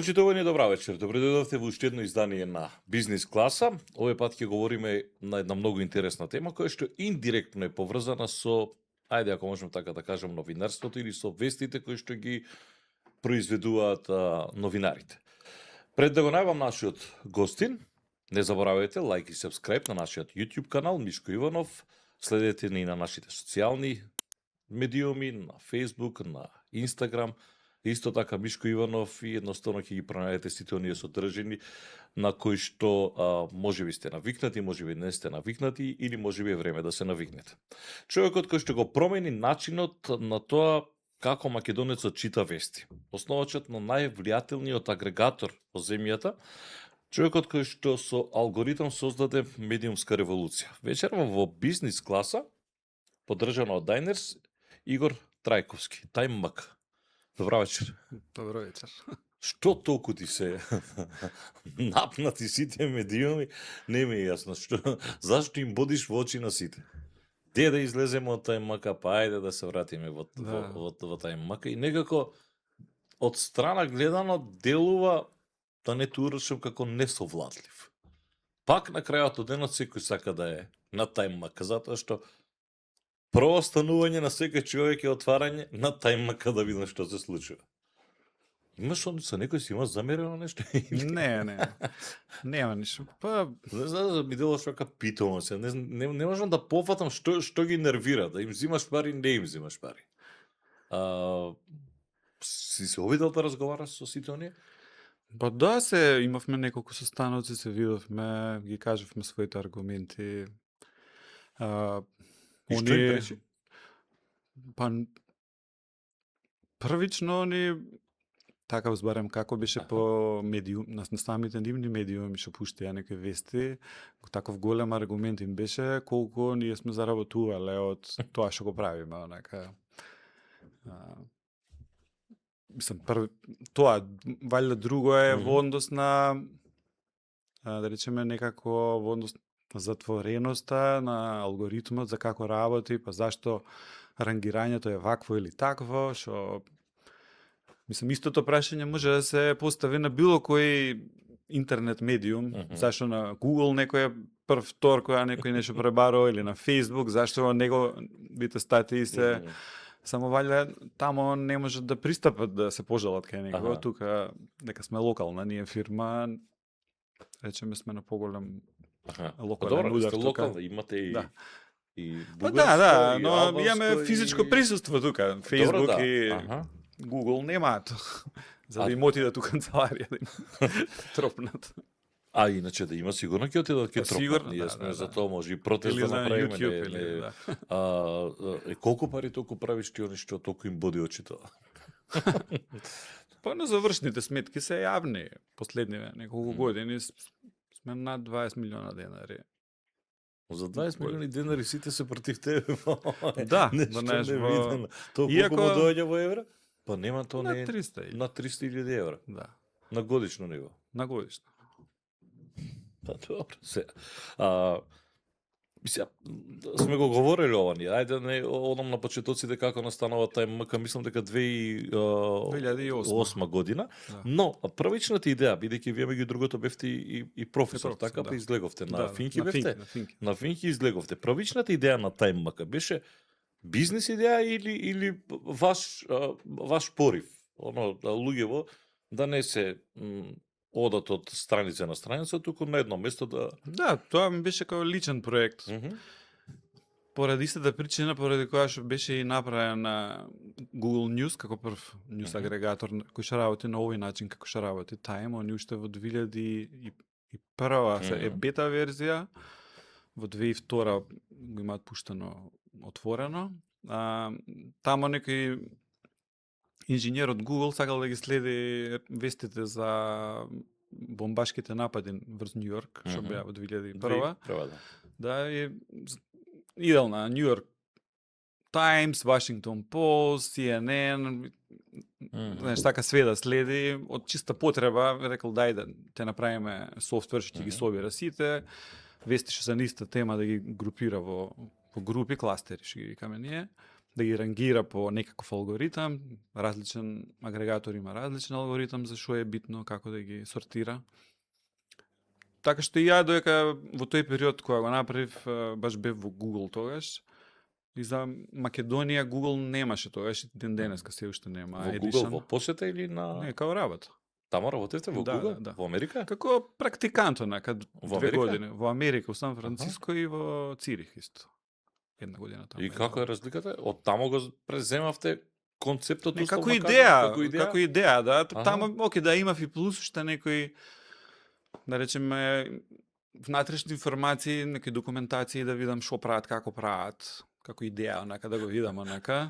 Почитувани, добра вечер. Добре дојдовте во уште едно издание на Бизнис класа. Овој пат ќе говориме на една многу интересна тема која што индиректно е поврзана со, ајде ако можеме така да кажем, новинарството или со вестите кои што ги произведуваат новинарите. Пред да го најавам нашиот гостин, не заборавајте лайк и сабскрајб на нашиот YouTube канал Мишко Иванов. Следете ни на нашите социјални медиуми, на Facebook, на Instagram. Исто така Мишко Иванов и едноставно ќе ги пронајдете сите оние содржини на кои што можеби сте навикнати, можеби не сте навикнати или можеби е време да се навикнете. Човекот кој што го промени начинот на тоа како македонецот чита вести. Основачот на највлијателниот агрегатор во земјата, човекот кој што со алгоритам создаде медиумска револуција. Вечерва во Бизнис класа, поддржано од Diners, Игор Трајковски, Time.mk. Добра вечер. Добро вечер. Што толку ти се напнати сите медиуми, не ми е јасно. Зашто им бодиш во очи на сите? Де да излеземе од Time.mk, па ајде да се вратиме во Time.mk. И некако од страна гледано делува да не турашам како несовладлив. Пак на крајот од денот секој сака да е на Time.mk, затоа што прво станување на секој човек е отварање на Time.mk да видам што се случува. Имаш со некој си имаш замерено нешто? Не. Нема ништо. Па не знам да ми делаш како питално се. Не можам да пофатам што ги нервира, да им взимаш пари, не им взимаш пари. Си се обидел да разговараш со сите оние? Па да, имавме неколку состаноци, се видовме, ги кажавме своите аргументи. И што им пречи? Па првично они така збарем како беше по медиум, на самите нивни медиуми што пуштија некои вести, таков голем аргумент им беше колку ние сме заработувале од тоа што го правиме, онака. Мислам, тоа валјда друго е во однос на да речеме некако во однос на затвореноста на алгоритмот за како работи, па зашто рангирањето е вакво или такво, што мислам истото прашање може да се постави на било кој интернет медиум, зашто на Google некој е прв, втор која некој нешто пребарува или на Facebook, зашто него бите статии се само валја тамо не можат да пристапат да се пожалат кај него, тука дека сме локална ние фирма, речеме сме на поголем локален удар тука. Локална, имате и Па да, но имаме физичко присуство тука, Facebook и Google немаат. За да им отидат у канцеларија да им тропнат. А иначе да има сигурно ќе отидат ќе тропнат. Ние сме за тоа може и протест да направиме. Колку пари толку правиш ти они што толку им боди очите? Па на завршните сметки се јавни. Последниве неколку години сме над 20 милиона денари. За 20 милиони денари сите се против тебе. Да, нешто невидено. Тоа колку му доаѓа во евра? Па нема тоа не на 300. На 300.000 евра. Да. На годишно ниво. На годишно. Па добро се. Мисля, сме го говореле ова ние. Ајде не одам на почетоците како настанува Time.mk, мислам дека 2008 година. Да. Но првичната идеја, бидејќи вие меѓу другото бевте и професор, така па излеговте на Финки бевте. На Финки излеговте. Првичната идеја на Time.mk беше бизнис идеја или ваш порив, луѓево да не се одат од страница на страница, туку на едно место да... Да, тоа ми беше како личен проект. Поради истата причина, поради која што беше и направен на Google News, како прв news агрегатор, кој што работи на овој начин, како што работи Time, они уште во 2001 е бета верзија, во 2002 го имаат пуштено отворено. Тамо некој инженер од Google сакал да ги следи вестите за бомбашките напади врз Нью Йорк, што беа во 2001. Да, и идел на Нью Йорк Times, Washington Post, CNN, знаеш, така све да следи, од чиста потреба, рекол дај да те направиме софтвер што ќе ги собира сите, вести што се на иста тема да ги групира во групи, кластери што ги викаме ние. да ги рангира по некаков алгоритам, различен агрегатор има различен алгоритам за што е битно, како да ги сортира. Така што и ја доека во тој период кога го направив, баш бев во Google тогаш, и за Македонија Google немаше тогаш, и ден денеска се уште нема. Во Google во посета или на... Не, као работа. Тамо работевте во Да, Google? да. Во Америка? Како практикант онака Во 2 Америка? години. Во Америка, во Сан Франциско и во Цирих исто. 1 година таму. И како е разликата? Од тамо го преземавте концептот Не, условно како кажано, идеја, како идеја, да. Аха. Таму, оке, да имав и плюс уште некои, да речеме, внатрешни информации, некои документации да видам што прават, како идеја, онака, да го видам, онака.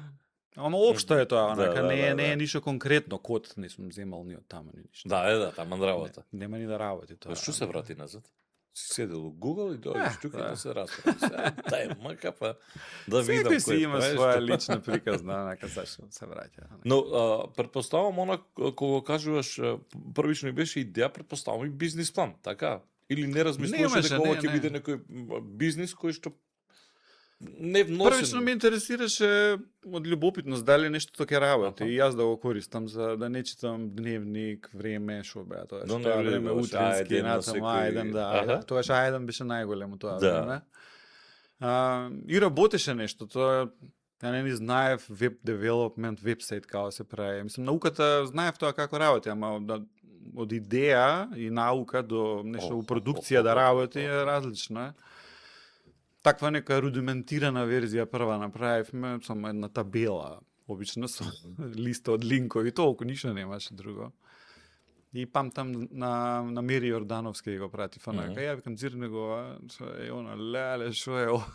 Ама општо е тоа, онака, не е ништо конкретно, код не сум земал ни од таму, ни ништо. Да, таман работа. Нема ни да работи тоа. Што се врати назад? Си седел у Google и дојдеш тука да. да се расправи. Дај мака па да видам Секој си кој има прави, своја што- лична приказна, онака, зашто се враќа. Но претпоставам она кога кажуваш првично и беше идеја, претпоставам и бизнис план, така? Или не размислуваш Немаше, дека ова не, ќе не. биде некој бизнис кој што не вносен. Првично ме интересираше од љубопитност дали нешто ќе работи Аха. и јас да го користам за да не читам дневник, време, што беа тоа. Да, Тоа не, време гледаш, утрински, Ајден на натаму, секој- Ајден, да. Аха. Ајден. Тогаш Ајден беше најголемо тоа Да. време. И работеше нешто, тоа ја не ни знаев веб девелопмент, вебсайт како се прави. Мислам, науката знаев тоа како работи, ама од идеја и наука до нешто у продукција да работи е различно. Таква нека рудиментирана верзија прва направивме, само една табела, обично со листа од линкови, толку ништо немаше друго. И памтам на Мери Јордановски го пратив, онака, ја викам зирне го ова, што е она, леле, шо е ова?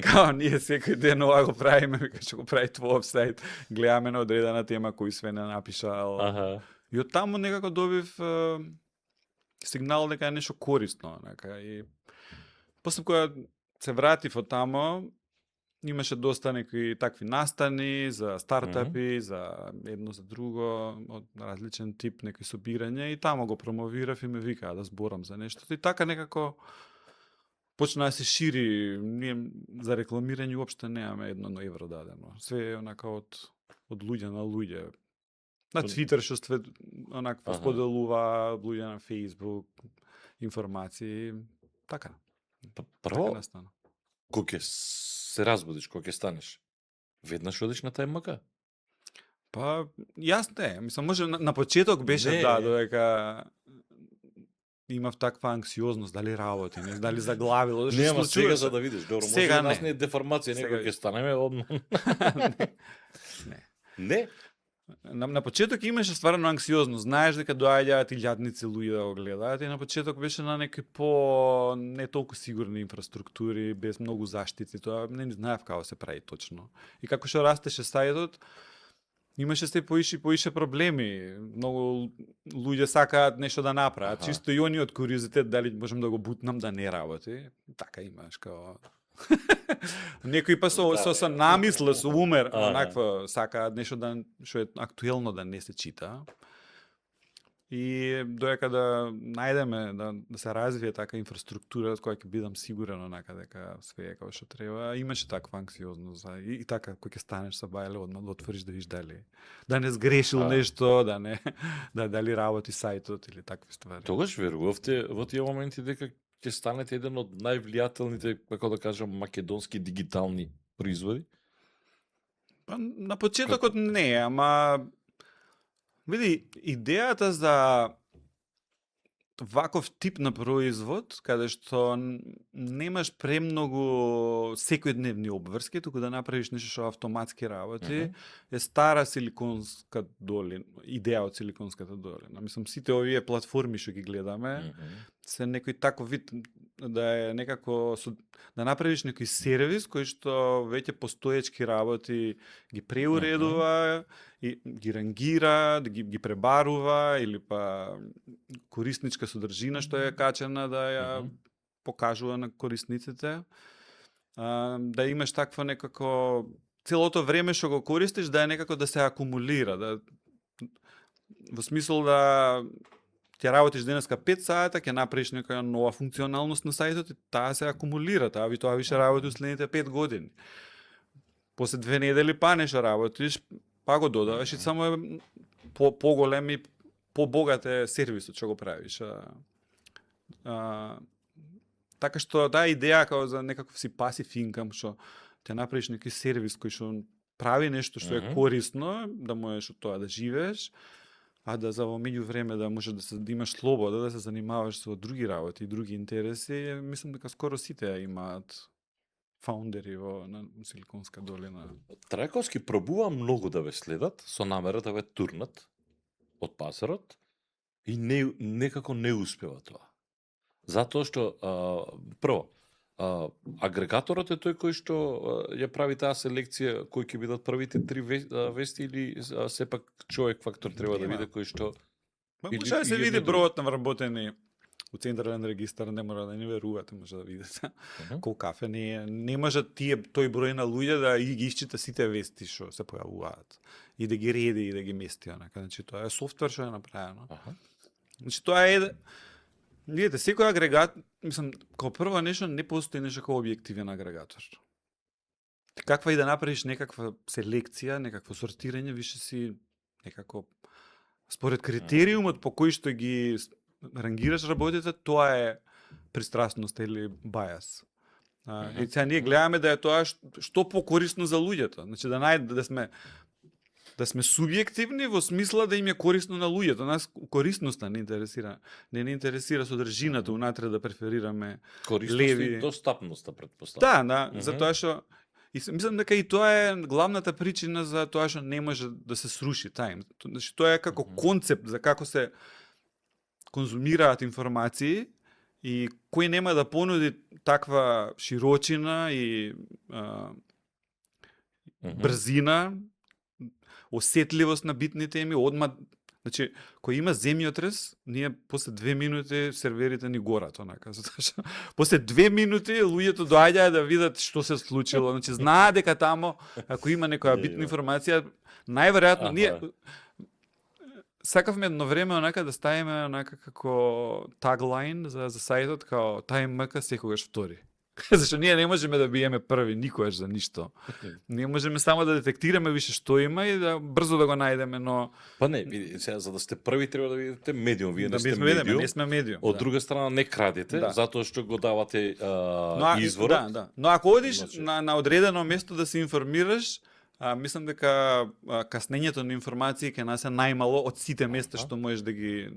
Као ние секој ден ова го правиме, вика што го прави твој вебсайт, гледаме на одредена тема кој све не напишал. Аха. И од таму некако добив сигнал дека е нешто корисно, онака, и после кога се вратив од тамо, имаше доста некои такви настани за стартапи, за едно за друго, од различен тип некои собирања и тамо го промовирав и ме викаа да зборам за нешто. И така некако почна да се шири, ние за рекламирање уопште немаме едно евро дадено. Све е онака од луѓе на луѓе. На Твитер што све онакво споделува, луѓе на Фејсбук, информации, така. Прво, Така настана. кога ќе се разбудиш, кога ќе станеш, веднаш одиш на тајмака? Па, јас не, мислам, може на почеток беше Не. да, додека имав таква анксиозност, дали работи, не, дали заглавило, зашто Нема случуваше. сега за да видиш. Добро, Сега може нас не. не е деформација, Сега некој ќе станеме одно. Не. Не? На почеток имаше стварно анксиозност, знаеш дека доаѓаат илјадници луѓе да го гледаат и на почеток беше на некои не толку сигурни инфраструктури, без многу заштити, тоа не знаев како се прави точно. И како што растеше сајтот, имаше се поише проблеми. Многу луѓе сакаат нешто да направат. Аха. Чисто и они од куриозитет дали можам да го бутнам да не работи. Така имаш као некои па со намисла, со умер, Аха. онакво сакаат нешто да што е актуелно да не се чита. И доека да најдеме да се развие така инфраструктура од која ќе бидам сигурен онака дека све е како што треба, имаше таква анксиозност и така кој ќе станеш со бајле одма да отвориш да видиш дали да не сгрешил нешто, да не дали работи сајтот или такви ствари. Тогаш верувавте во тие моменти дека ќе станете еден од највлијателните, како да кажам, македонски дигитални производи? Па, на почетокот не, ама види, идејата за ваков тип на производ, каде што немаш премногу секојдневни обврски, туку да направиш нешто што автоматски работи, е стара силиконска долина, идеја од силиконската долина. Мислам, сите овие платформи што ги гледаме, се некој таков вид да е некако да направиш некој сервис кој што веќе постоечки работи ги преуредува и ги рангира, да ги пребарува или па корисничка содржина што е качена да ја покажува на корисниците. Да имаш такво некако целото време што го користиш да е некако да се акумулира, да во смисол да ќе работиш денеска 5 сата, ќе направиш некоја нова функционалност на сајтот и таа се акумулира, тоа више работи следните 5 години. после 2 недели па нешто работиш, па го додаваш и само е поголем и побогат е сервисот што го правиш. Така што таа идеја како за некаков си пасив инкам, што ќе направиш некој сервис кој што прави нешто што е корисно, да можеш од тоа да живееш, а да за во меѓувреме да може да имаш слобода, да се занимаваш со други работи и други интереси, мислам дека скоро сите имаат фаундери на Силиконска долина. Трајковски пробува многу да ве следат со намера да ве турнат од пазарот и некако не успева тоа. Затоа што прво агрегаторот е тој кој што ја прави таа селекција кои ќе бидат првите 3 вести или сепак човек фактор треба да биде кој што Може да се види бројот на вработени у централен регистар, не мора да не верувате, може да видите. Колку кафе не може тој број на луѓе да ги исчита сите вести што се појавуваат и да ги реди и да ги мести онака. Значи тоа е софтвер што е направено. Значи тоа е видите, секој агрегат, мислам, како прво нешто не постои нешто како објективен агрегатор. Каква и да направиш некаква селекција, некакво сортирање, више си некако според критериумот по кој што ги рангираш работите, тоа е пристрасност или бајас. И сега ние гледаме да е тоа што покорисно за луѓето. Значи да сме субјективни во смисла да им е корисно на луѓето. Нас корисноста не интересира. Не интересира содржината унатре да преферираме корисност и достапноста претпоставам. Да, затоа што и мислам дека и тоа е главната причина за тоа што не може да се сруши тај. Значи тоа е како концепт за како се конзумираат информации и кој нема да понуди таква широчина и брзина, осетливост на битни теми, одма, значи, кој има земјотрес, ние после 2 минути серверите ни горат, онака, затоа што после 2 минути луѓето доаѓаат да видат што се случило, значи знаат дека тамо ако има некоја битна информација, најверојатно ние сакавме едно време онака да ставиме онака како таглайн за сајтот као тај МК секогаш втори. Зашто ние не можеме да биеме први никогаш за ништо. Ние можеме само да детектираме више што има и да брзо да го најдеме, но па не, види, сега за да сте први треба да видите медиум, вие не сте медиум. Не сме медиум. Од друга страна не крадете, затоа што го давате изворот. Да. Но ако одиш на одредено место да се информираш, мислам дека каснењето на информации ќе нас е најмало од сите места што можеш да ги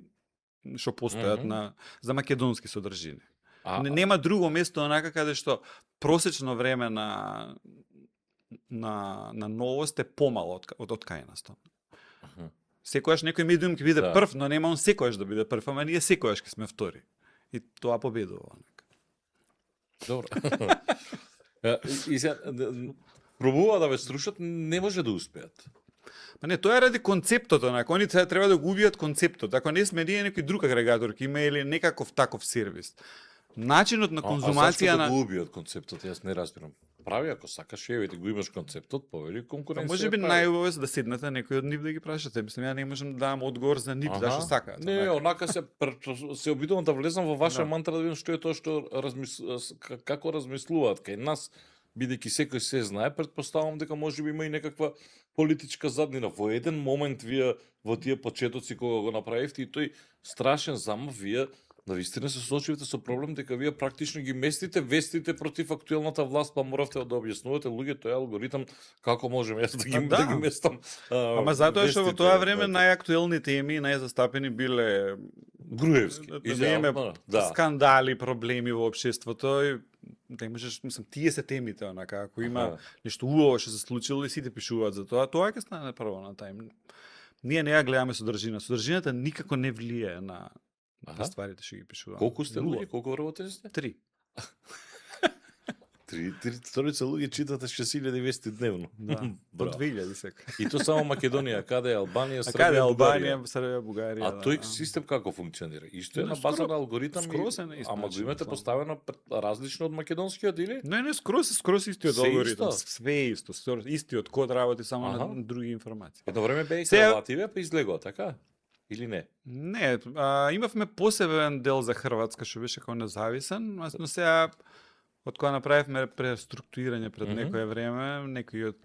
што постојат за македонски содржини. Нема друго место онака каде што просечно време на новост е помало од кај нас тоа. Секојаш некој медиум ќе биде прв, но нема он секојаш да биде прв, ама ние секојаш ќе сме втори. И тоа победува онака. Добро. И сега пробува да ве струшат, не може да успеат. Па не, тоа е ради концептот, онака. Они треба да го убијат концептот. Ако не сме ние некој друг агрегатор ќе има или некаков таков сервис. Начинот на конзумација на... А зашто да го убијат концептот? Јас не разбирам. Прави, ако сакаш, еве го имаш концептот, повели конкуренција. Може би најубаво да седнете некој од нив да ги прашате. Мислам, ја не можам да дам одговор за нив, зашто сакаат. Не, онака се обидувам да влезам во ваша мантра да видам што е тоа што како размислуваат кај нас, бидејќи секој се знае, претпоставам дека можеби има и некаква политичка заднина. Во еден момент вие во тие почетоци кога го направивте и тој страшен замав, вие навистина се соочивате со проблем дека вие практично ги местите вестите против актуелната власт, па моравте да објаснувате луѓе тој алгоритам како можем јас да ги местам. Ама затоа што во тоа време најактуелни теми, најзастапени биле Груевски, скандали, проблеми во општеството и да можеш, мислам, тие се темите, онака, ако има нешто убаво што се случило и сите пишуваат за тоа ќе стане прво на тај. Ние не ја гледаме содржина. Содржината никако не влијае на стварите што ги пишуваме. Колку сте луѓе? Колку вработени сте? 3. Тројца луѓе читате 6000 вести дневно. Да, до 2000 сека. И то само Македонија, каде е Албанија, Србија, Албанија, Србија, Бугарија. А тој систем како функционира? Исто е на база на алгоритам, ама го имате поставено различно од македонскиот или? Не, скрос истиот алгоритам. Све исто, истиот код работи само на други информации. Едно време беа и креативе, па излегува, така? Или не? Не, имавме посебен дел за Хрватска што беше како независен, но сега Од кога направивме преструктурирање пред некое време, некои од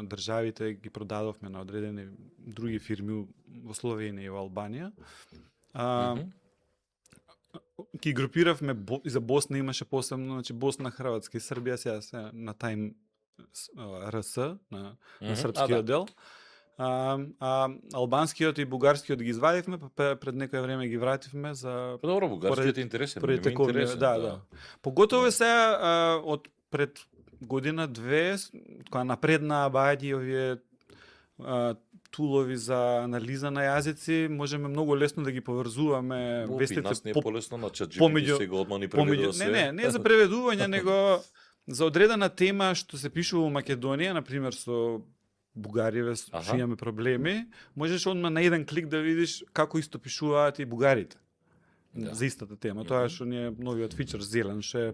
државите ги продадовме на одредени други фирми во Словенија и во Албанија. Ки групиравме и за Босна имаше посебно, значи Босна, Хрватска и Србија сега се на тајм РС, на српскиот дел. Албанскиот и бугарскиот ги извадивме, па пред некое време ги вративме за Добро, бугарскиот е интересен, ми е интересен. Да. Поготово е сега од пред година-две, кога напреднаа бајаѓи овие тулови за анализа на јазици, можеме многу лесно да ги поврзуваме вестите. Нас не е полесно на ChatGPT сега одма ни преведува се. Не за преведување, него за одредена тема што се пишува во Македонија, на пример со бугариве што имаме проблеми, можеш одма на еден клик да видиш како исто пишуваат и бугарите. За истата тема. Тоа што ни е новиот фичер зелен, што е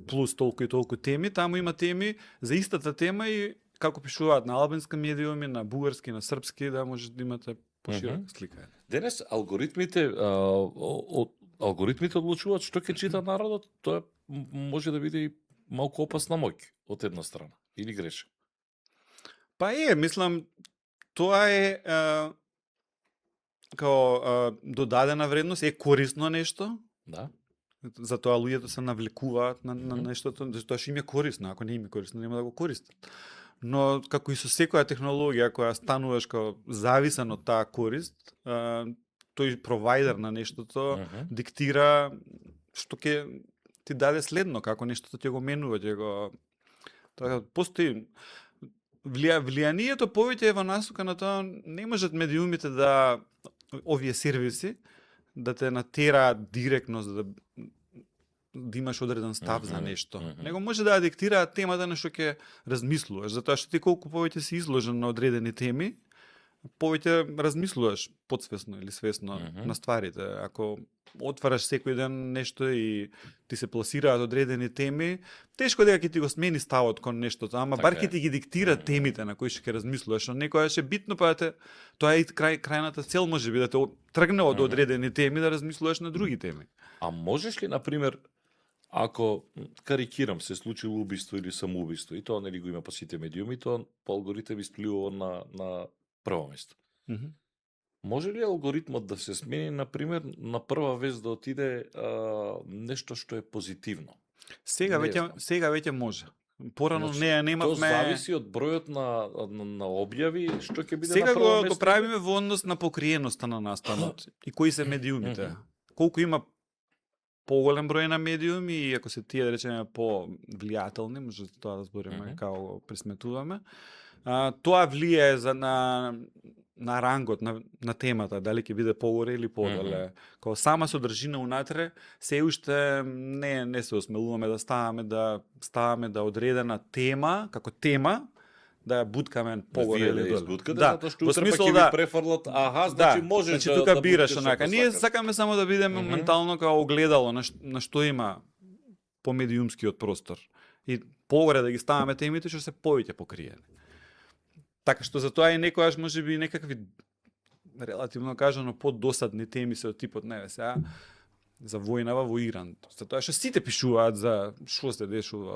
плюс толку и толку теми, таму има теми за истата тема и како пишуваат на албански медиуми, на бугарски, на српски, да можеш да имате поширока слика. Денес алгоритмите одлучуваат што ќе чита народот, тоа може да биде и малку опасна моќ од една страна. Или грешам? Па мислам, тоа е као додадена вредност, е корисно нешто. Да. Затоа луѓето се навлекуваат на нештото, затоа што им е корисно, ако не им е корисно, нема да го користат. Но како и со секоја технологија која стануваш како зависен од таа корист, тој провајдер на нештото диктира што ќе ти даде следно, како нештото ќе го менува, ќе го така постои влијанието повеќе е во насока на тоа, не можат медиумите да овие сервиси да те натераат директно за да имаш одреден став за нешто. Него може да диктираат темата на што ќе размислуваш, затоа што ти колку повеќе си изложен на одредени теми, повеќе размислуваш подсвесно или свесно на стварите. Ако отвараш секој ден нешто и ти се пласираат одредени теми, тешко дека ќе ти го смени ставот кон нештото, ама бар ќе ти ги диктира темите на кои што ќе размислуваш, но некојаш е битно па тоа е и крајната цел можеби да те тргне од одредени теми да размислуваш на други теми. А можеш ли на пример ако карикирам се случило убиство или самоубиство и тоа нели го има па сите медиуми, тоа по алгоритм исплива на прво место. Може ли алгоритмот да се смени, например, на прва вест да отиде нешто што е позитивно? Сега веќе може. Порано немавме. Тоа зависи од бројот на објави што ќе биде сега на прво место. Сега го правиме во однос на покриеноста на настанот и кои се медиумите. Колку има поголем број на медиуми и ако се тие да речеме по-влијателни, може тоа да збориме како го присметуваме. Тоа влијае на рангот, на темата, дали ќе биде погоре или подоле. Као сама содржина унатре, се уште не се осмелуваме да ставаме да одредена тема, како тема, да ја буткаме погоре или доле. Затоа што утре па ќе ви префрлат, значи можеш да тука бираш онака. Ние сакаме само да бидеме ментално како огледало на што има по медиумскиот простор. И погоре да ги ставаме темите што се повеќе покриени. Така што затоа и некојаш можеби некакви релативно кажано поддосадни теми се од типот сега за војнава во Иран. Затоа што сите пишуваат за што се дешува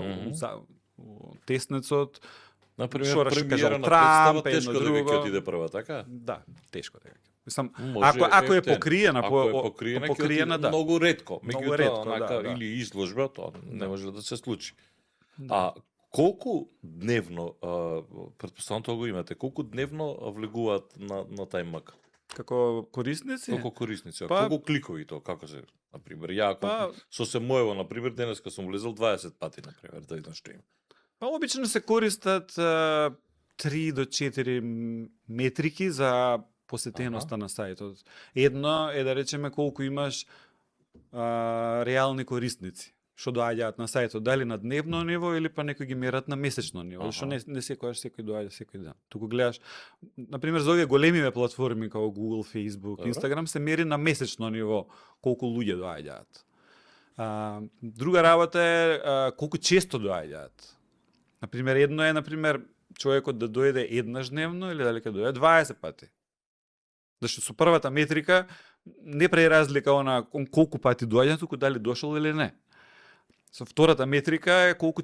во теснецот. Например, премиера на представа тешко дека ќе отиде прва, така? Да, тешко дека. Мислам, ако е покриена, да. Многу ретко, меѓутоа или изложба, тоа не може да се случи. А колку дневно, претпоставам тоа го имате, колку дневно влегуваат на TimeMac? Како корисници? Како корисници, колку кликови тоа, како се, например, ја со се моево, например, денеска сум влезел 20 пати, например, да видам што има. Па обично се користат 3 до 4 метрики за посетеноста на сајтот. Едно е да речеме колку имаш реални корисници што доаѓаат на сајтот, дали на дневно ниво или па некои ги мерат на месечно ниво, што не секојаш секој доаѓа секој ден. Туку гледаш, например, за овие големиве платформи како Google, Facebook, Instagram се мери на месечно ниво колку луѓе доаѓаат. Друга работа е колку често доаѓаат. Например, едно е, човекот да дојде еднаш дневно или дали ќе дојде 20 пати. Зашто со првата метрика не прави разлика колку пати доаѓа, туку дали дошол или не. Со втората метрика е колку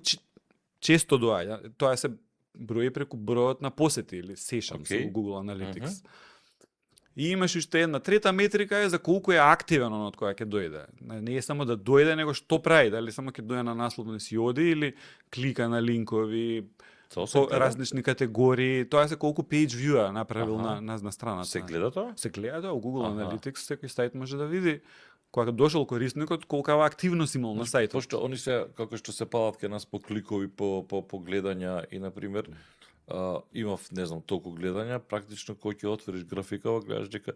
често доаѓа. Тоа се брои преку бројот на посети или sessions Океј. во Google Analytics. И имаш уште една трета метрика е за колку е активен онот која ќе дојде. Не е само да дојде, него што прави, дали само ќе дојде на наслов да си оди или клика на линкови, Тоа се по гледа? различни категории. Тоа се колку page view направил Аха. на страната. Се гледа тоа? Се гледа тоа, во Google Аха. Analytics секој сајт може да види кога дошол корисникот колкава активност имал на сајтот. Пошто они се како што се палат ке нас по кликови, по гледања и на пример имав не знам толку гледања, практично кога ќе отвориш графикава гледаш дека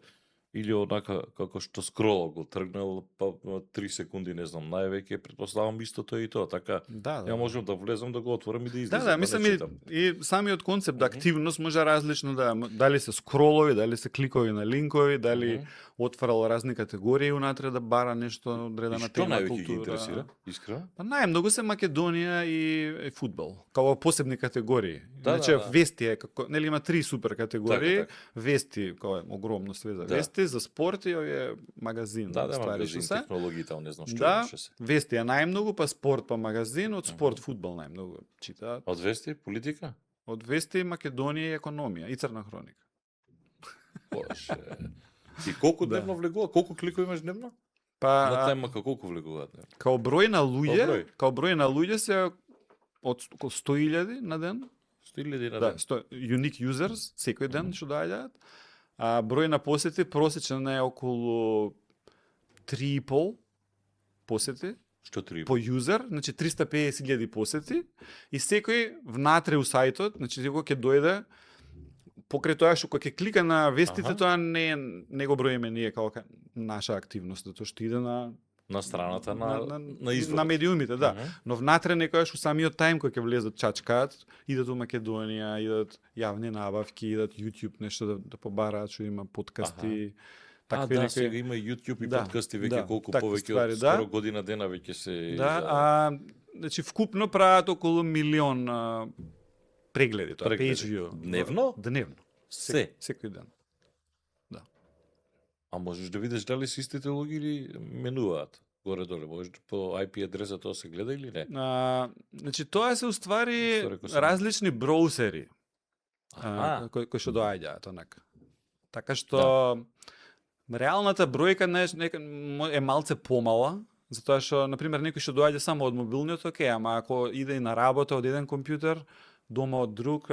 или онака како што скролал го тргнал па 3 секунди не знам највеќе претпоставам истото и тоа така. Да, Ја можам да влезам да го отворам и да излезам. Да, мислам не и, читам. и самиот концепт активност може различно да дали се скролови, дали се кликови на линкови, дали отварал разни категории унатре да бара нешто И одредена што тема, највеќе ги култура. интересира? Искрено? Па најмногу се Македонија и фудбал, као посебни категории. Да, Иначе да, да. вести е како, нели има 3 супер категории, Така. вести, као е огромно све за Да. вести, за спорт и овие магазин, Да, да, ствари магазин, што се. технологии, тamo не знам што Да, имаше се. вести е најмногу, па спорт, па магазин, од спорт фудбал најмногу читаат. Од вести, политика? Од вести Македонија и економија и црна хроника. Боже. И колку Да. дневно влегува? Колку кликови имаш дневно? Па На тема колку влегуваат дневно? као број на луѓе, број. као број на луѓе се од околу 100.000 на ден. 100.000 на Да, ден. 100 unique users секој ден што доаѓаат. А број на посети просечен е околу 3,5 посети Што три? по юзер, значи 350.000 посети и секој внатре у сајтот, значи секој ќе дојде покрај тоа што кога ќе клика на вестите, Аха. тоа не го броиме ние како наша активност, затоа што иде на На страната на извор. на медиумите, да. Мгм. Но внатре некојаш у самиот тајм кој ќе влезат чачкаат, идат у Македонија, идат јавни набавки, идат YouTube нешто да побараат, што има подкасти, такви да, сега има и YouTube и Да, подкасти веќе да, колку такви повеќе ствари, од да. скоро година дена веќе се Да, значи вкупно прават околу 1.000.000 прегледи, тоа Прегледи. page view. Дневно? Дневно. се. Секој ден. А можеш да видиш дали се истите луѓе или менуваат горе-доле, можеш по IP адреса тоа се гледа или не? Значи тоа се уствари Што рекол сам? различни броусери Аха. кои што доаѓаат онака. Така што реалната бројка е малце помала, затоа што на пример некој што доаѓа само од мобилниот, окей, ама ако иде и на работа од еден компјутер, дома од друг,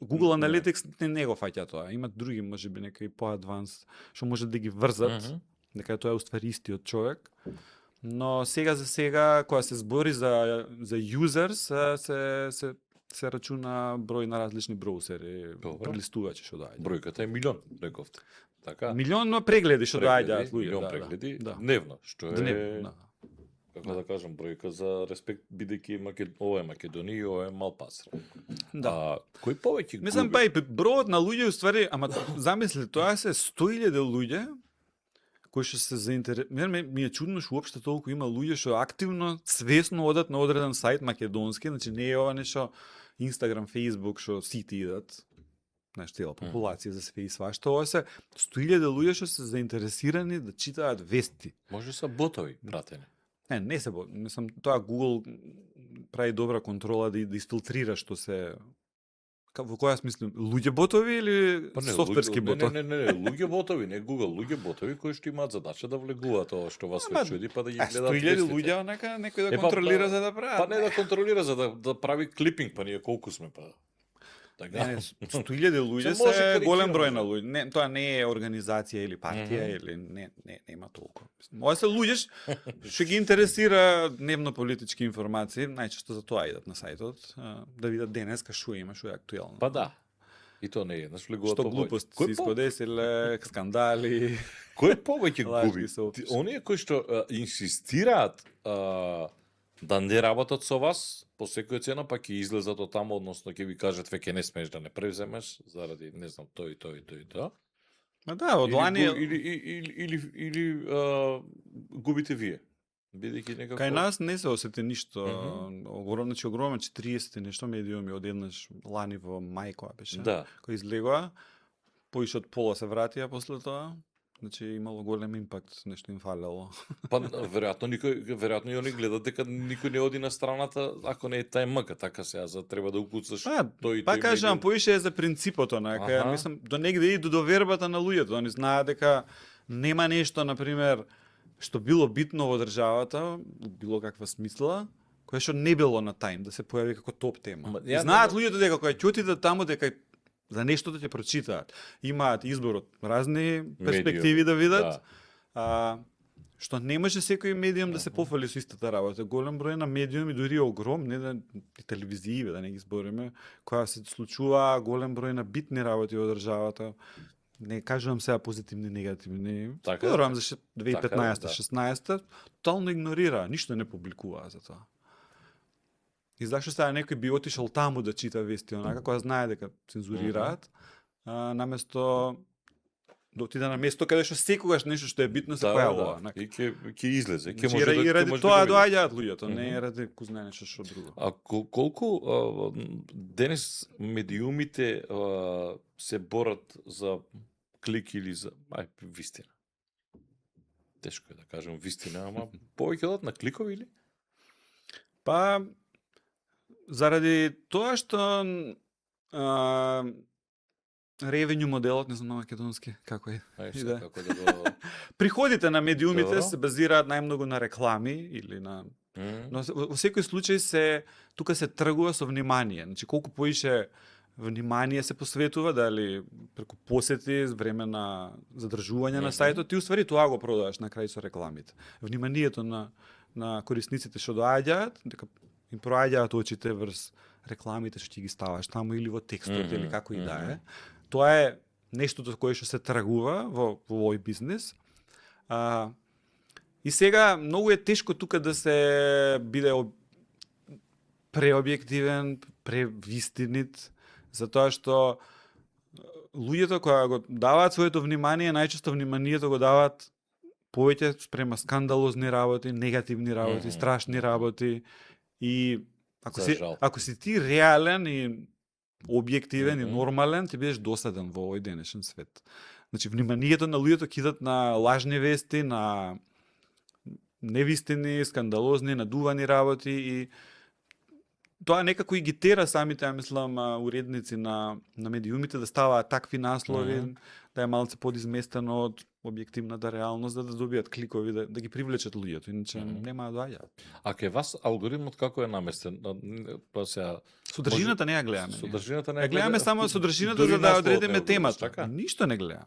Google Analytics не го фаќа тоа. Имат други можеби некои по-адванс што може да ги врзат. Мгм. Дека тоа е уствари истиот човек. Но сега за сега, кога се збори за users, се рачуна број на различни броусери, Добро. прелистувачи што доаѓаат. Бројката е милион, рековте. Така? Милион прегледи што доаѓаат луѓе. Милион да, прегледи да. дневно, што е Дневно, да. како да кажам бројка за респект бидејќи ова е Македонија и ова е мал пазар. Да. Кој повеќе Мислам па и бројот на луѓе уствари, ама замисли, тоа се 100.000 луѓе кои што се заинтересирани. Ми е чудно што уопште толку има луѓе што активно, свесно одат на одреден сајт македонски, значи не е ова нешто Instagram, Facebook што сите идат. Знаеш, цела популација за све и свашто. Ова се 100.000 луѓе што се заинтересирани да читаат вести. Може се ботови пратени. Не се мислам, тоа Google прави добра контрола да изфилтрира што се во која смислам, луѓе ботови или софтверски ботови? Не, луѓе ботови, не Google, луѓе ботови кои што имаат задача да влегуваат ова што вас Ама, ве чуди, па да ги гледаат 100.000 вестите. луѓе, онака, некој да Па, контролира за да прават. Па не да контролира, за да прави клипинг, па ние колку сме па. Така. Не, 100.000 луѓе Се може се голем карикирано, број на да. луѓе. Не, тоа не е организација или партија или нема толку. Ова се луѓе што ги интересира дневно политички информации, најчесто за тоа идат на сајтот, да видат денеска што има, што е актуелно. Па да. И то не е, еднаш влегуваат Што по глупости се искодесиле, скандали. Кој повеќе Лажни губи? соописи. Оние кои што инсистираат да не работат со вас по секоја цена, па ќе излезат од таму, односно ќе ви кажат веќе не смееш да не превземеш заради не знам тој и тоа. Ма да, од лани или губите вие. Бидејќи некако кај нас не се осети ништо. Мгм. Огромно, значи огромно 40 и нешто медиуми одеднаш лани во мај која беше. Да. Кој излегоа, поише од пола се вратија после тоа. значи имало голем импакт, нешто им фалело. Па веројатно и они гледат дека никој не оди на страната ако не е тај МК, така сега за треба да укуцаш тој Па кажам, медиум. поише е за принципот онака, Аха. мислам до негде и до довербата на луѓето, они знаат дека нема нешто на пример што било битно во државата, било каква смисла, кое што не било на тајм да се појави како топ тема. Ама, И ја знаат не- луѓето дека кога ќе отидат таму дека за нешто да ќе прочитаат. Имаат избор од разни перспективи да видат. Да. Што не може секој медиум да се пофали со истата работа. Голем број на медиуми, дури огромни, и телевизии, да не ги збориме, која се случува голем број на битни работи во државата. Не кажувам сега позитивни, негативни. Така е, Зборувам за Така е, да. 2015-16, тотално игнорира, ништо не публикуваа за тоа. И зашто сега некој би отишол таму да чита вести, онака, кога знае дека цензурираат, наместо да отиде на место каде што секогаш нешто што е битно се појавува. Да. И ќе излезе, ќе Значи, може и ради може тоа го види. доаѓаат луѓето, не е ради кој знае нешто што друго. А колку денес медиумите се борат за клик или за вистина? Тешко е да кажем вистина, ама повеќе одат на кликови или? Па заради тоа што ревенју моделот, не знам на македонски како е. Ај, Да. како да го... Приходите на медиумите Добро. се базираат најмногу на реклами или на но во секој случај тука се тргува со внимание. Значи колку поише внимание се посветува, дали преку посети, време на задржување на сајтот, ти уствари тоа го продаваш на крај со рекламите. Вниманието на корисниците што доаѓаат, дека им проаѓаат очите врз рекламите што ти ги ставаш таму или во текстот или како и да е. Тоа е нештото кое што се тргува во овој бизнис. И сега многу е тешко тука да се биде преобјективен, превистинит, затоа што луѓето кои го даваат своето внимание, најчесто вниманието го даваат повеќе спрема скандалозни работи, негативни работи, страшни работи и ако си ти реален и објективен и нормален, ти бидеш досаден во овој денешен свет. Значи вниманието на луѓето кидат на лажни вести, на невистини, скандалозни, надувани работи и тоа некако и ги тера самите, ја мислам, уредници на медиумите да ставаат такви наслови, да е малце подизместено од објективната реалност, да добијат кликови, да ги привлечат луѓето, иначе нема да доаѓаат. А ке вас алгоритмот како е наместен? Па сега Содржината не ја гледаме. Содржината не ја гледаме само содржината дури за да насловот не одредиме одредиш, темата. така? Ништо не гледаме.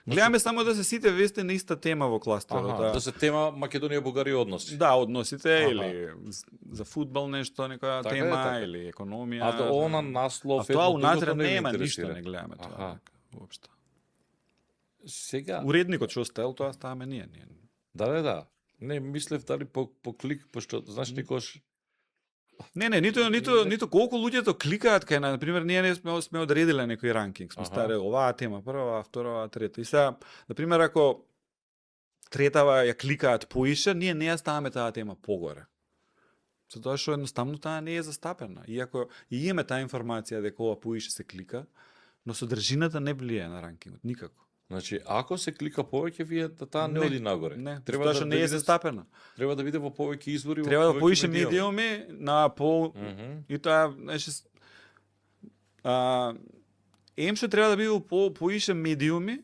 Гледаме само да се сите вести на иста тема во кластерот. Да се тема Македонија Бугарија односи. Да, односите или за фудбал нешто, некоја Така е, тема така. или економија. А тоа она наслов тоа едно унатре другото ви нема интересира. ништо, не гледаме тоа. Аха. Воопшто. Сега Уредникот што стел, тоа ставаме ние. Да. Не мислев дали по клик, пошто знаеш некош Не, ниту колку луѓето кликаат кај на пример ние не сме одредиле некој ранкинг. Сме ставиле оваа тема прва, втора, трета. И сега, на пример ако третава ја кликаат поише, ние не ја ставаме таа тема погоре. Затоа што едноставно таа не е застапена. Иако и имаме таа информација дека ова поише се клика, но содржината не влијае на ранкингот никако. Значи, ако се клика повеќе, вие таа не оди нагоре. Не, треба затоа што не е биде- застапена. Треба да биде во повеќе извори, Треба во да повеќе поише медиуми на и тоа значи ем што треба да биде во поише медиуми,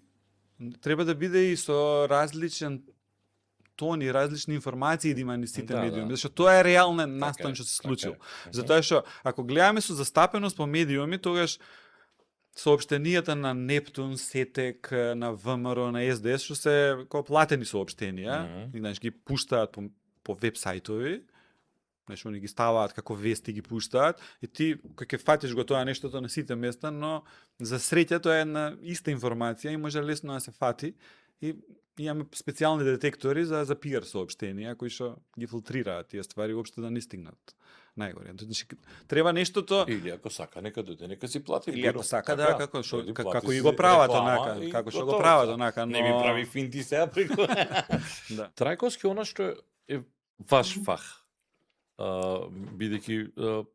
треба да биде и со различен тон и различни информации да има на сите Да, медиуми, да. зашто тоа е реален настан е, што се така случил. е. Затоа што ако гледаме со застапеност по медиуми, тогаш соопштенијата на Нептун, Сетек, на ВМРО, на СДС, што се како платени соопштенија, и знаеш ги пуштаат по веб-сајтови, знаеш, они ги ставаат како вести ги пуштаат, и ти кога ќе фатиш го тоа нештото на сите места, но за среќа тоа е една иста информација и може лесно да се фати и имаме специјални детектори за пиар соопштенија кои што ги филтрираат тие ствари уопште да не стигнат најгоре. Значи треба нештото Или ако сака нека дојде, нека си плати. или ако сака да како што дојди, како плати и си го прават реклама онака, и како што го готово. прават онака, но Не ми прави финти сега преку. да. Трајковски она што е ваш фах. Бидејќи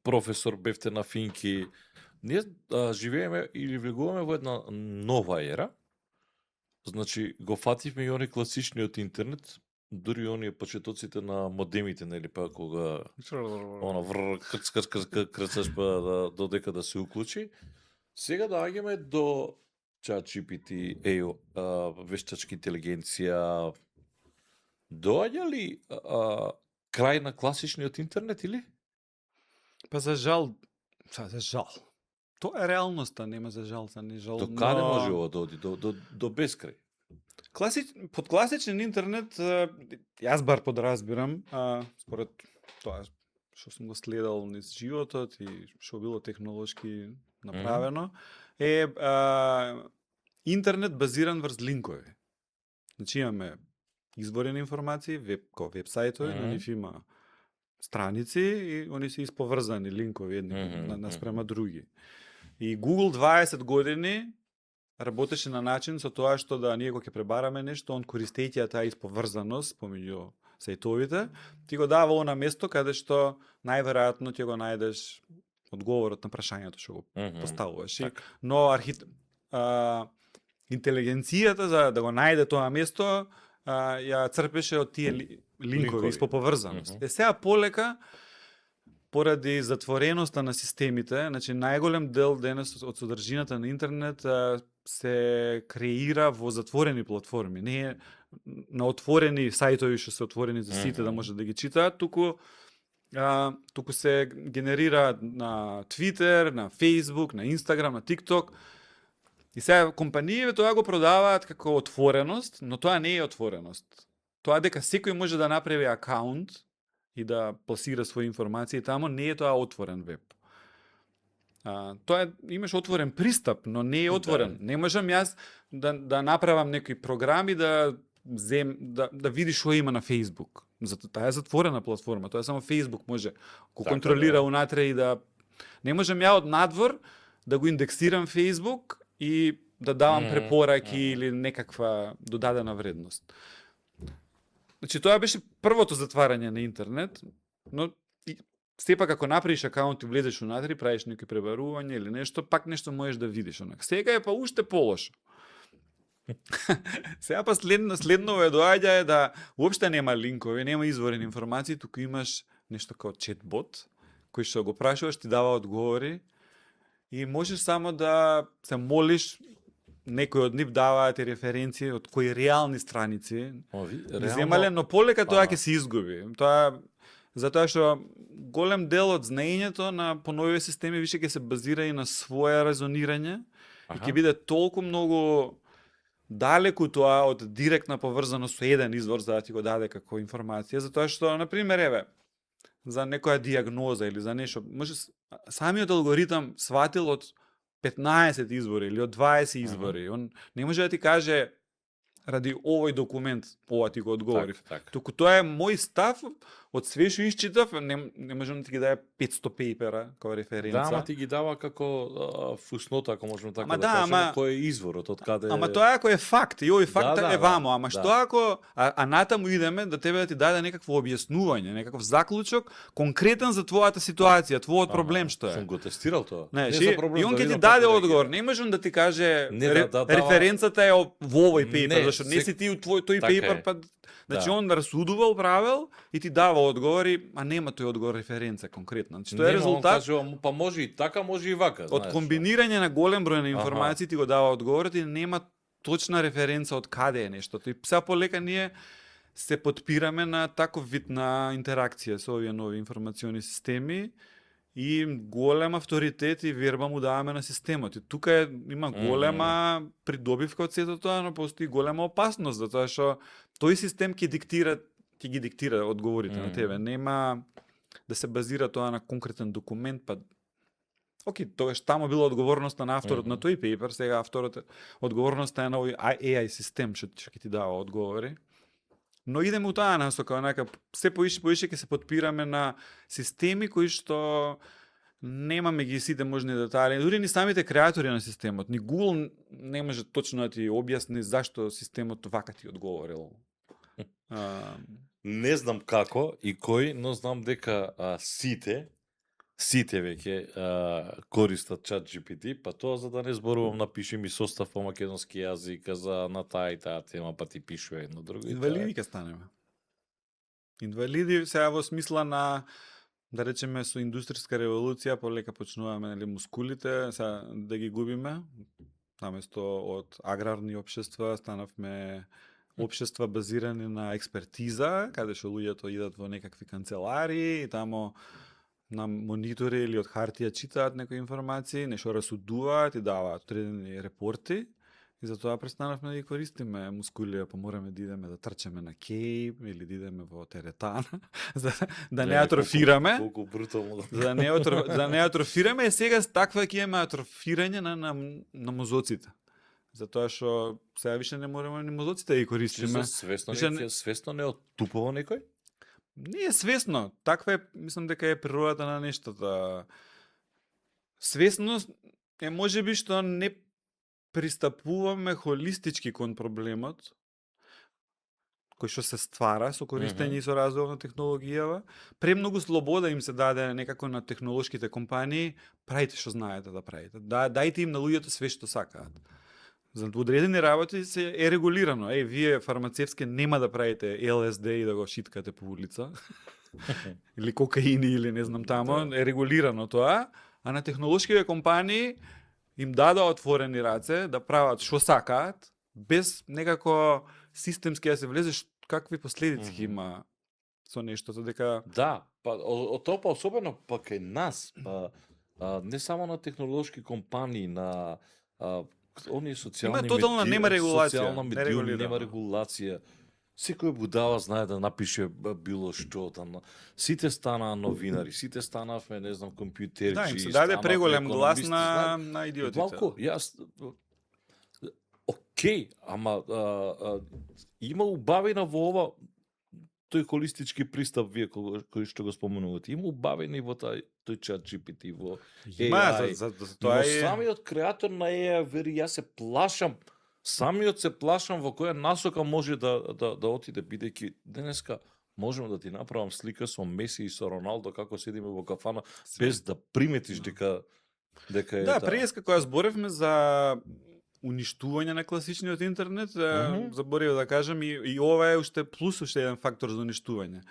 професор бевте на финки, ние живееме или влегуваме во една нова ера, Значи, го фативме и они класичниот интернет, дури оние почетоците на модемите, нели, па кога она крцаш па додека да се уклучи. Сега доаѓаме до ChatGPT, вештачка интелигенција. Доаѓа ли крај на класичниот интернет или? Па за жал, за жал. Тоа е реалноста, нема за жал, за не жал. До каде може ова да оди? До бескрај? Под класичен интернет, јас бар подразбирам, според тоа што сум го следал низ животот и што било технолошки направено, е интернет базиран врз линкови. Значи имаме извори на информации, веб сајтови, на нив има страници и они се исповрзани линкови едни наспрема други. И Google 20 години работеше на начин со тоа што да ние кога ќе пребараме нешто, он користејќи таа исповрзаност помеѓу сајтовите, ти го дава она место каде што најверојатно ќе го најдеш одговорот на прашањето што го поставуваш. Но интелигенцијата за да го најде тоа место ја црпеше од тие линкови испоповрзаност. Сега полека поради затвореноста на системите, значи најголем дел денес од содржината на интернет се креира во затворени платформи, не на отворени сајтови што се отворени за сите да може да ги читаат, туку се генерира на Twitter, на Facebook, на Instagram, на TikTok. И сега компаниите тоа го продаваат како отвореност, но тоа не е отвореност. Тоа дека секој може да направи акаунт и да пласира своји информации тамо, не е тоа отворен веб. Тоа имаш отворен пристап, но не е отворен. Не можам јас да направам некои програми да видиш што има на Facebook. Таа е затворена платформа, тоа само Facebook може го контролира унатре и да не можам ја од надвор да го индексирам Facebook и да давам препораки или некаква додадена вредност. Значи тоа беше првото затварање на интернет, но сепак ако направиш акаунт и влезеш унатре, правиш некои пребарување или нешто, пак нешто можеш да видиш онак. Сега е па уште полошо. Сега па следно доаѓа е да уопште нема линкови, нема изворени информации, туку имаш нешто како четбот, кој што го прашуваш, ти дава одговори и можеш само да се молиш, некои од нив даваат референции од кои реални страници земале, но полека тоа ќе се изгуби. Тоа затоа што голем дел од знаењето на поновиве системи више ќе се базира и на свое резонирање и ќе биде толку многу далеку тоа од директна поврзаност со еден извор за да ти го даде како информација, затоа што, например, еве, за некоја диагноза или за нешто, може самиот алгоритам сватил од 15 извори или од 20 извори. Он не може да ти каже ради овој документ ова ти го одговорив. Туку тоа е мој став од све што исчитав, не можам да ти ги даде 500 пейпера како референца. Да, ама ти ги дава како фуснота, ако можеме така да кажеме, кој е изворот, од каде. Ама тоа ако е факт, и овој факт е вамо, ама што ако натаму идеме да тебе да ти даде некакво објаснување, некаков заклучок конкретен за твојата ситуација, твојот проблем што е. Сум го тестирал тоа. И он ќе ти даде одговор, не можам да ти каже референцата е во овој пейпер, зашто не си ти тој пейпер, па значи он расудувал, правил и ти дава одговори, а нема тој одговор референца конкретна. Значи тоа е резултат. Па може и така, може и вака, од комбинирање на голем број на информации ти го дава одговорот и нема точна референца од каде е нештото. И сега полека ние се потпираме на таков вид на интеракција со овие нови информациони системи и голем авторитет и верба му даваме на системот. И тука има голема придобивка од сето тоа, но постои голема опасност, затоа што тој систем ќе ги диктира одговорите на тебе. Нема да се базира тоа на конкретен документ, па окей, тогаш таму била одговорноста на авторот на тој пейпер, сега авторот одговорноста е на овој AI систем што ќе ти дава одговори. Но идеме у таа насока, се поише ќе се потпираме на системи кои што немаме ги сите можни детали, дури ни самите креатори на системот, ни Google не може точно да ти објасни зашто системот вака ти одговорил. Не знам како и кој, но знам дека сите сите веќе користат ChatGPT, па тоа за да не зборувам, напиши ми состав по македонски јазик за на таа и таа тема, па ти пишува едно друго. Инвалиди ќе станеме. Инвалиди сега во смисла на, да речеме, со индустријска револуција полека почнуваме, нели, мускулите сега да ги губиме. Наместо од аграрни општества станавме општества базирани на експертиза, каде што луѓето идат во некакви канцеларии и тамо на монитори или од хартија читаат некои информации, нешто расудуваат и даваат одредени репорти. И затоа престанавме да ги користиме мускулија, па мораме да идеме да трчеме на кейп или да идеме во теретана, за да не атрофираме. Колку брутално. За да не атрофираме, и сега таква ќе имаме атрофирање на мозоците. Затоа што сега више не можеме ни мозоците да ги користиме. Свесно не оттупува некој? Не е свесно. Таква е, мислам дека е природата на нештата. Свесно е можеби што не пристапуваме холистички кон проблемот, кој што се ствара со користење и со развој на технологијава. Премногу слобода им се даде некако на технолошките компании, правите што знаете да правите. Дајте им на луѓето све што сакаат. За одредени работи се е регулирано. Вие фармацевски нема да правите ЛСД и да го шиткате по улица. Или кокаини или не знам тамо, е регулирано тоа, а на технолошките компании им дада отворени раце да прават што сакаат, без некако системски да се влезе какви последици има со нештото, дека... Да, па од тоа па особено па кај нас, па не само на технолошки компании, на оние социјални има тотална нема регулација, социјална медиуми, нема регулација. Секој будала знае да напише било што, сите станаа новинари, сите станавме, не знам, компјутерчи. Да, им се даде преголем глас на идиотите. Малку, јас... Океј, ама има убавина во ова, тој холистички пристап вие кој што го споменувате. Има убавени во тој ChatGPT, во AI. Тоа е... самиот креатор на AI, вери, јас се плашам. Самиот се плашам во која насока може да отиде, бидејќи денеска можеме да ти направам слика со Меси и со Роналдо како седиме во кафана без да приметиш дека е да, преска која зборевме за уништување на класичниот интернет, заборев да кажам, и ова е уште плюс, уште еден фактор за уништување.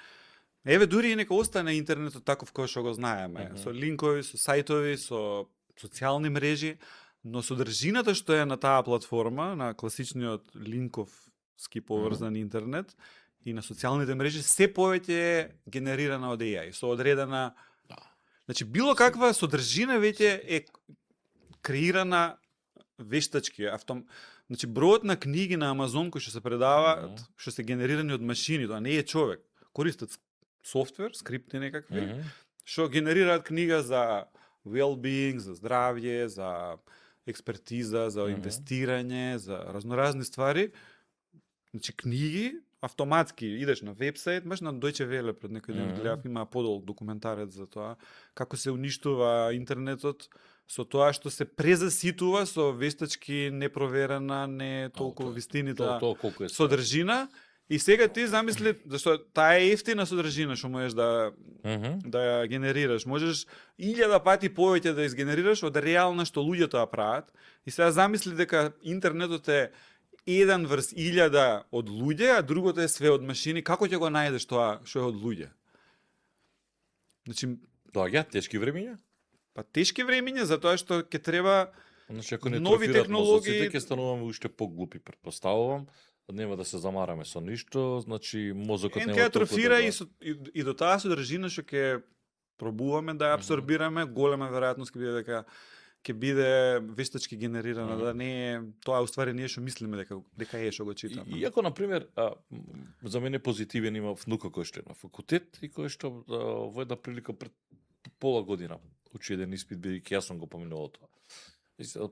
Дури и нека остане интернетот таков кој што го знаеме, со линкови, со сајтови, со социјални мрежи, но содржината што е на таа платформа, на класичниот линковски поврзан интернет и на социјалните мрежи, се повеќе е генерирана од AI, со одредена... Значи, било каква содржина веќе е креирана вештачки, Значи, бројот на книги на Амазон кои што се предаваат, што се генерирани од машини, тоа не е човек. Користат софтвер, скрипти некакви, што генерираат книга за well-being, за здравје, за експертиза, за инвестирање, за разноразни ствари. Значи, книги, автоматски идеш на вебсайт, маш на Deutsche Welle пред некој ден гледав, има подолг документарец за тоа, како се уништува интернетот, со тоа што се презаситува со вештачки непроверена, не толку вистинита содржина. И сега ти замисли, зашто таа е ефтина содржина што можеш да ја генерираш. Можеш 1000 пати повеќе да изгенерираш од реална што луѓето ја прават. И сега замисли дека интернетот е 1 врз 1000 од луѓе, а другото е све од машини. Како ќе го најдеш тоа што е од луѓе? Значи, доаѓа тешки времиња? Па тешки времиња, затоа што ќе треба нови технологии, ќе стануваме уште поглупи, претпоставувам. Нема да се замараме со ништо, значи мозокот нема толку атрофира и до таа содржина што ќе пробуваме да ја абсорбираме, голема веројатност ќе биде дека ќе биде вештачки генерирана, да не е тоа уствари ние што мислиме дека е што го читаме. Иако на пример за мене позитивен има внука кој што е на факултет и кој што во една прилика пред пола година учи еден испит, бидејќи јас сум го поминувал тоа.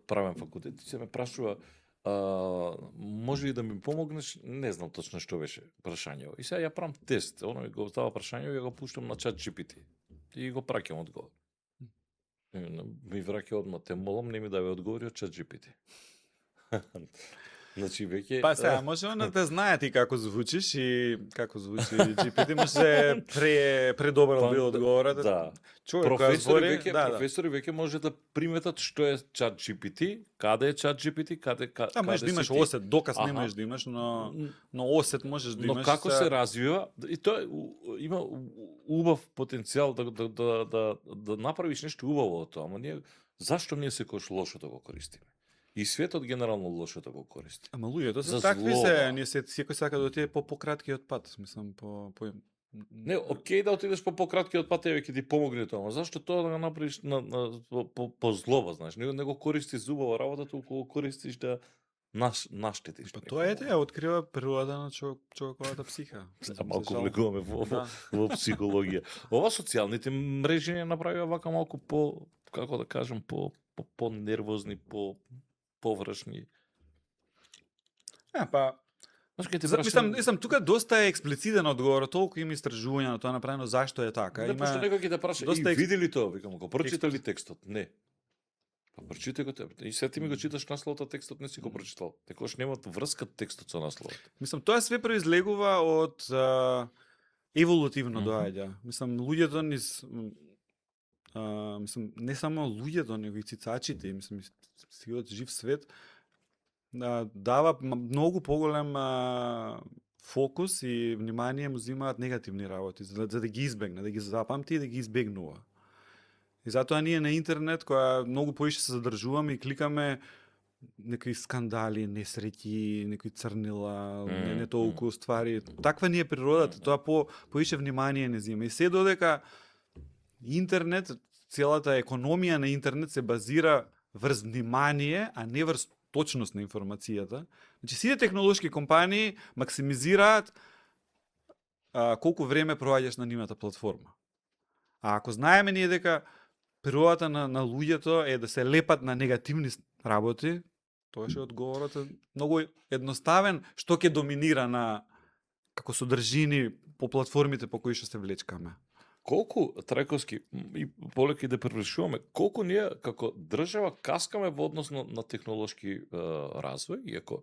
Правен факултет и се ме прашува може ли да ми помогнеш? Не знам точно што беше прашањето. И сега ја правам тест, оно ми го дава прашањето и ја го пуштам на ChatGPT. И го праќам одговор. Ми враќа одма, те молам, не ми даде одговори од ChatGPT. Значи веќе Па сега, може да те знае ти како звучиш и како звучи GPT, може предобар Па, би одговорот. да. Човек кој збори, професори веќе може да приметат што е чат GPT, каде е чат GPT, каде можеш да имаш си ти. осет, доказ не Аха. можеш да имаш, но осет можеш да имаш. Но како се развива, и тоа има убав потенцијал да направиш нешто убаво од тоа, ама ние зашто ние секогаш лошото го користиме? И светот генерално лошото го користи. Ама луѓето За се такви злоба. се, ние секој сака да отиде по пократкиот пат, мислам по Не, окей да отидеш по пократкиот пат, еве ќе ти помогне тоа, ама зашто тоа да го направиш по злоба, знаеш? Не го користиш за убава работа, туку го користиш да наштетиш. Па тоа е открива природата на човековата психа. Сега малку влегуваме во психологија. Ова социјалните мрежи не направија вака малку како да кажем, по нервозни, површни. Па Знаеш, ке ти мислам тука доста е експлицитен одговор, толку има истражувања на тоа направено зашто е така. Не, пошто некој ќе те праша, доста и види ли тоа? Викам, го прочита ли текстот? Не. Па прочитай го тебе. И сега ти ми го читаш насловот, а текстот не си го прочитал. Секогаш нема врска текстот со насловот. Мислам, тоа све произлегува од еволутивно доаѓа. Мислам, луѓето мислам, не само луѓето, него и цицачите, мислам, целиот жив свет дава многу поголем фокус и внимание му земаат негативни работи, за да ги избегне, да ги запамти и да ги избегнува. И затоа ние на интернет, која многу поише се задржуваме и кликаме некои скандали, несреќи, некои црнила, не толку ствари. Таква ни е природата, тоа поише внимание не зема. И се додека интернет, целата економија на интернет се базира врз внимание, а не врз точност на информацијата. Значи, сите технолошки компании максимизираат колку време проваѓаш на нивната платформа. А ако знаеме ние дека природата на луѓето е да се лепат на негативни работи, тоа е одговорот многу едноставен, што ќе доминира на како содржини по платформите по кои што се влечкаме. Колку Трајковски и полека да превршуваме, колку ние како држава каскаме во однос на технолошки развој, иако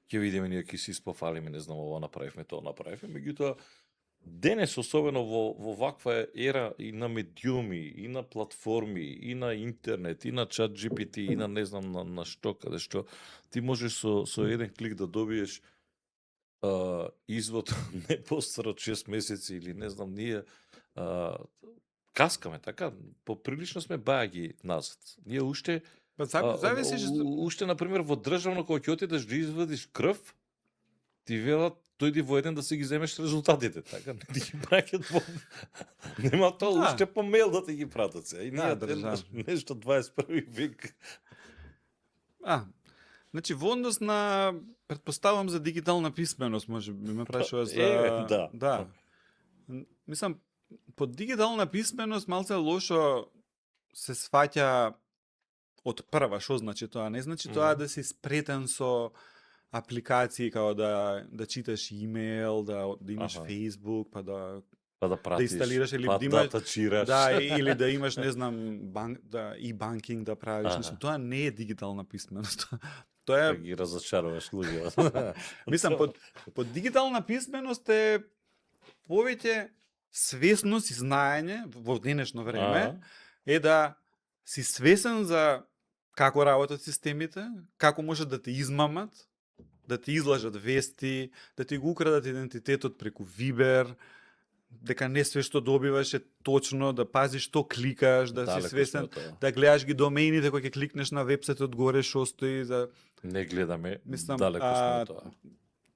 ќе видиме ние ќе се испофалиме, не знам, ова направивме, тоа направивме, меѓутоа денес особено во ваква ера и на медиуми, и на платформи, и на интернет, и на чат GPT, и на не знам на што, каде што ти можеш со еден клик да добиеш извод не постар од 6 месеци или не знам, ние каскаме, така, поприлично сме бајаги назад. Ние уште уште например во државно кога ќе отидеш да извадиш крв, ти велат дојди во еден да си ги земеш резултатите, така, не ти ги праќат во нема тоа уште по мејл да ти ги пратат се. И ние нешто 21 век. Значи во однос на претпоставувам за дигитална писменост, може би ме прашува за да. Мислам, под дигитална писменост малце лошо се сваќа од прва, што значи тоа? Не значи тоа да си спретен со апликации како да читаш имейл, да имаш Facebook, па да пратиш, инсталираш или да имаш тачираш. или да имаш не знам и банкинг да правиш, мислам, тоа не е дигитална писменост. Тоа да ги разочаруваш луѓе. Мислам, под дигитална писменост е повеќе свесност и знаење во денешно време е да си свесен за како работат системите, како можат да те измамат, да ти излажат вести, да ти го украдат идентитетот преку Вибер, дека не све што добиваш е точно, да пазиш што кликаш, да си свесен, да гледаш ги домеините кои ќе кликнеш на вебсајтот горе што стои за не гледаме, мислам, далеко сме од тоа.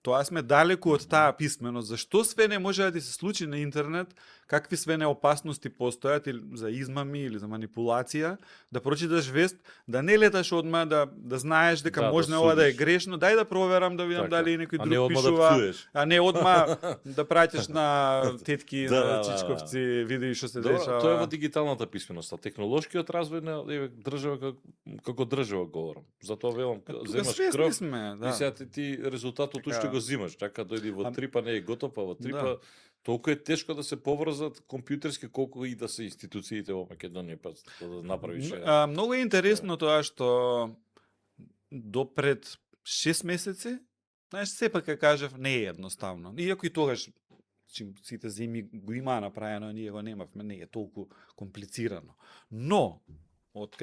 Тоа сме далеку од таа писменост. Зашто све не може да ти се случи на интернет, какви све не опасности постојат или за измами или за манипулација, да прочиташ вест, да не леташ одма, да знаеш дека може ова да е грешно, дај да проверам да видам дали некој друг пишува, а не одма да праќаш на тетки, на чичковци, види што се дешава. Тоа е во дигиталната писменост, а технолошкиот развој на држава како држава говорам. Затоа велам, земаш крв и сега ти резултатот уште го зимаш, така дојди во 3 па не е готов, а во 3 па толку е тешко да се поврзат компјутерски колку и да се институциите во Македонија па да направиш. Многу е интересно тоа што допред 6 месеци, знаеш, сепак ќе кажев, не е едноставно. Иако и тогаш чим сите земи го имаа направено, ние го немавме, не е толку комплицирано. Но од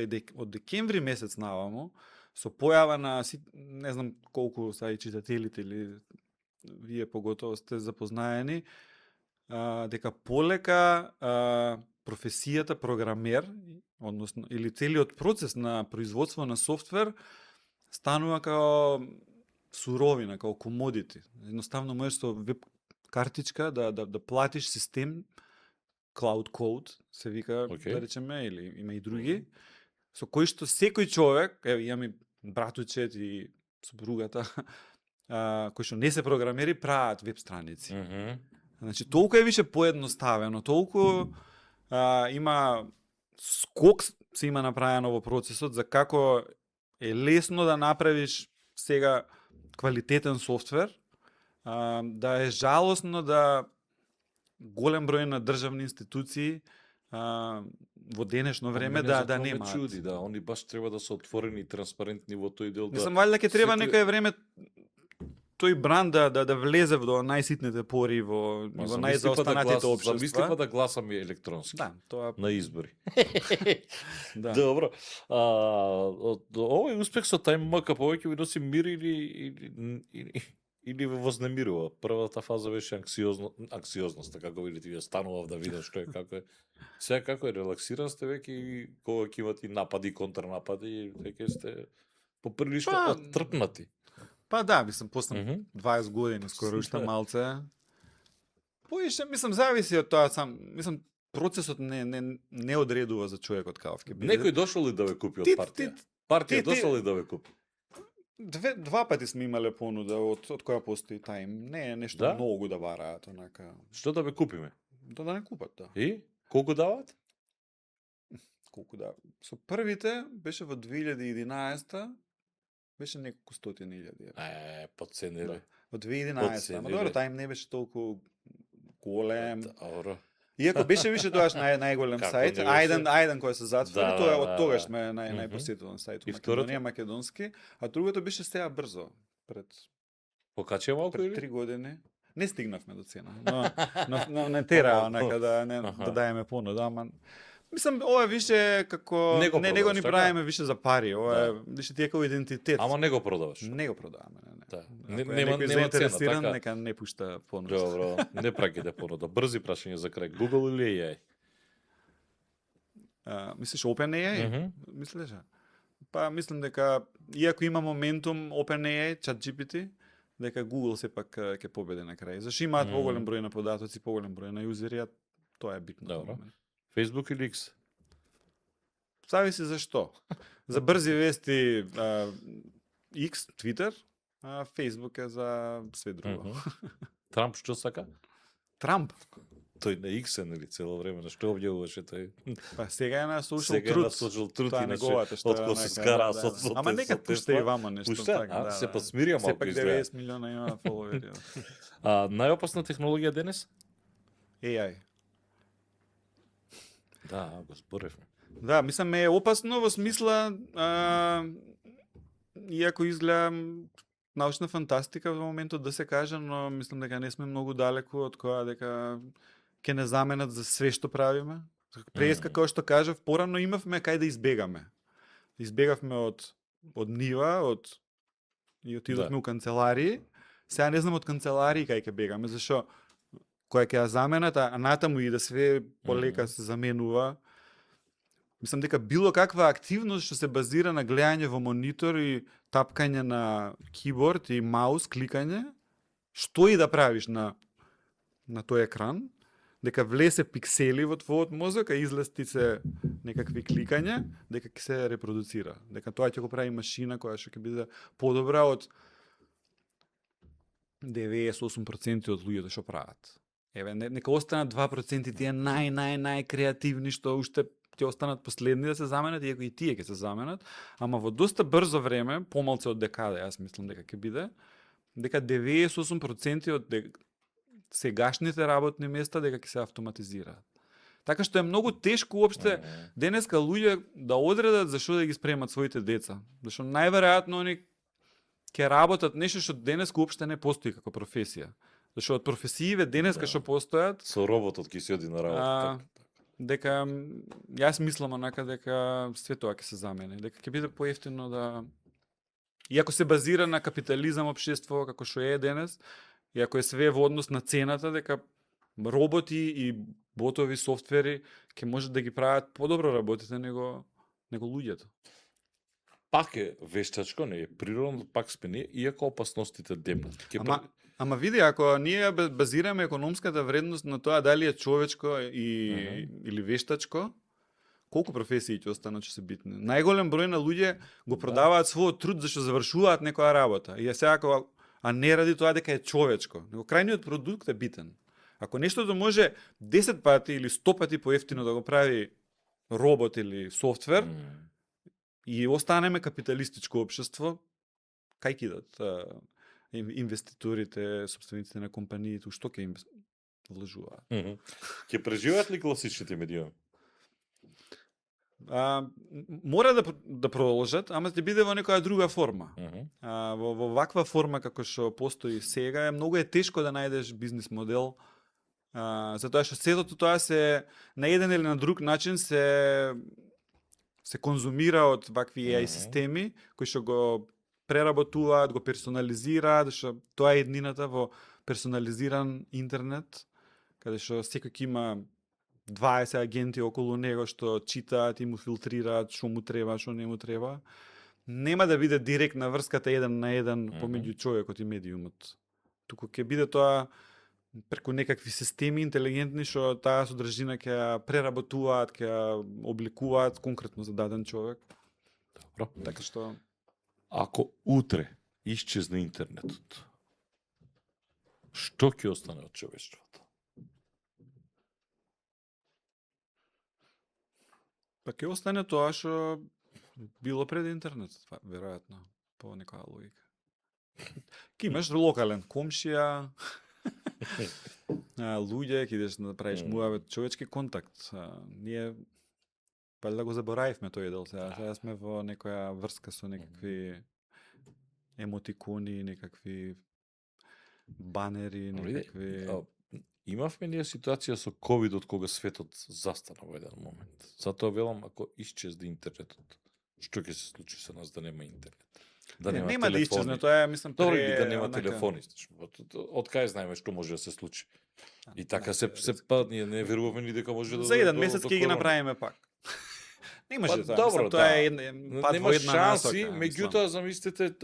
декември месец наваму, со појава на не знам колку са и читателите или вие поготово сте запознаени, дека полека професијата програмер, односно или целиот процес на производство на софтвер станува као суровина, као комодити. Едноставно можеш со веб картичка да платиш систем, cloud code се вика, да речеме, или има и други, со кои што секој човек, ево имаме братучет и супругата, кои што не се програмери, прават веб страници. Значи, толку е више поедноставено, толку има скок се има направено во процесот за како е лесно да направиш сега квалитетен софтвер, да е жалосно да голем број на државни институции во денешно време да немаат. Чуди, да, они баш треба да се отворени и транспарентни во тој дел. Мислам, валјда ќе треба некој време тој бранд да влезе во најситните пори во најзаостанатите општества. Замислива да гласаме електронски. Да, тоа на избори. Да. Добро. Овој успех со TimeMaker повеќе ви носи мир или ве вознемирува? Првата фаза беше анксиозноста, како видите, вие станував да видам што е, како е. Сега како е, релаксиран сте веќе и кога ќе имате напади, контрнапади, веќе сте поприлично оттрпнати. Па да, мислам, после 20 години, скоро уште малце. Поише, мислам, зависи од тоа сам, мислам, процесот не одредува за човекот каков ќе биде. Некој дошол ли да ве купи од партија? Партија дошол ли да ве купи? Два пати сме имале понуда од која постои Time. Не е нешто многу да бараат, онака. Што да ве купиме? Да не купат, да. И? Колку дават? Колку да. Со првите беше во 2011 беше неколку стотини илјади. Подцениле. Во 2011, ама добро, Time не беше толку голем. Добро. Иако беше више тоаш најголем сајт, Ајден кој се затвори, тоа од тогаш ме најпосетуван сајт во Македонија, македонски, а другото беше сега брзо, пред покачува малку или? 3 години. Не стигнавме до цена, но не тера онака да даеме понуда, ама мислам, ова е више како не го ни правиме више за пари, ова е више ти е како идентитет. Ама не го продаваш. Не го продаваме, не. Нема цена, така. Нека не пушта понуда. Добро, не праќате понуда. Брзи прашања за крај. Google или AI? Мислиш OpenAI? Мислиш? Па мислам дека иако има моментум OpenAI, ChatGPT, дека Google сепак ќе победи на крај. Зашто имаат поголем број на податоци, поголем број на јузери, тоа е битно. Добро. Facebook или X? Зависи за што. За брзи вести X, Twitter, а Facebook е за све друго. Трамп што сака? Трамп? Тој на X е, нели, цело време, на што објавуваше тој? Па сега е на Social Сега Truth. е на Social Truth, иначе, откако се скара со Ама нека пушта и вама нешто. Пушта? Се подсмирија малку изгледа. Сепак 90 милиона има фоловери. Најопасна технологија денес? AI. Да, го зборевме. Да, мислам е опасно во смисла иако изгледа научна фантастика во моментот да се каже, но мислам дека не сме многу далеку од која дека ќе не заменат за све што правиме. Преска, како што кажав, порано имавме кај да избегаме. Избегавме од нива, и отидовме у канцеларии. Сега не знам од канцеларии кај ќе бегаме, зашо која ќе ја заменат, а натаму и да све полека се заменува. Мислам дека било каква активност што се базира на гледање во монитор и тапкање на киборд и маус, кликање, што и да правиш на тој екран, дека влесе пиксели во твојот мозок, а излести се некакви кликања, дека ќе се репродуцира. Дека тоа ќе го прави машина која што ќе биде подобра од 98% од луѓето што прават. Еве, нека останат 2% тие нај креативни што уште ќе останат последни да се заменат, иако и тие ќе се заменат, ама во доста брзо време, помалце од декада, јас мислам дека ќе биде, дека 98% од сегашните работни места дека ќе се автоматизираат. Така што е многу тешко уопште денеска луѓе да одредат за што да ги спремат своите деца. Зашто најверојатно они ќе работат нешто што денес уопште не постои како професија. Зашто од професииве денеска што постојат, Со роботот ќе си оди на работа. дека јас мислам онака дека све тоа ќе се замени, дека ќе биде поевтино да иако се базира на капитализам општество како што е денес, и ако е све во однос на цената, дека роботи и ботови софтвери ќе можат да ги прават подобро работите него луѓето. Пак е вештачко, не е природно, пак сме ние, иако опасностите демнат. Ама види, ако ние базираме економската вредност на тоа дали е човечко или вештачко, колку професии ќе останат што се битни. Најголем број на луѓе го продаваат својот труд зашто завршуваат некоја работа. И сега а не ради тоа дека е човечко, него крајниот продукт е битен. Ако нештото може 10 пати или 100 пати поевтино да го прави робот или софтвер, и останеме капиталистичко општество, кај кидат инвеститорите, собствениците на компаниите, што ќе им вложуваат? Ќе преживеат ли класичните медиуми? Мора да продолжат, ама ќе биде во некоја друга форма. Во ваква форма како што постои сега, многу е тешко да најдеш бизнис модел, затоа што сето тоа се на еден или на друг начин се конзумира од вакви AI системи кои што го преработуваат, го персонализираат, што тоа е еднината во персонализиран интернет, каде што секој ќе има 20 агенти околу него што читаат и му филтрираат што му треба, што не му треба. Нема да биде директна врската еден на еден помеѓу човекот и медиумот. Туку ќе биде тоа преку некакви системи интелигентни што таа содржина ќе преработуваат, ќе обликуваат конкретно за даден човек. Добро. Така што ако утре исчезне интернетот, што ќе остане од човештвото? Па ќе остане тоа што било пред интернетот, веројатно, по некоја логика. Ки имаш локален комшија, луѓе, ќе идеш да правиш муавет, човечки контакт. Ние да го заборавивме тој дел сега. Сега сме во некоја врска со некакви емотикони, некакви банери, некакви... Имавме ние ситуација со ковидот кога светот застана во еден момент. Затоа велам, ако исчезне интернетот, што ќе се случи со нас да нема интернет? Да нема да исчезне, тоа е, мислам, добро ли да нема телефони? Од кај знаеме што може да се случи? И така се ние не веруваме ни дека може да... За еден месец ќе ги направиме пак. Не може тоа. Добро, тоа е пат во една шанси, насока. меѓутоа замислите,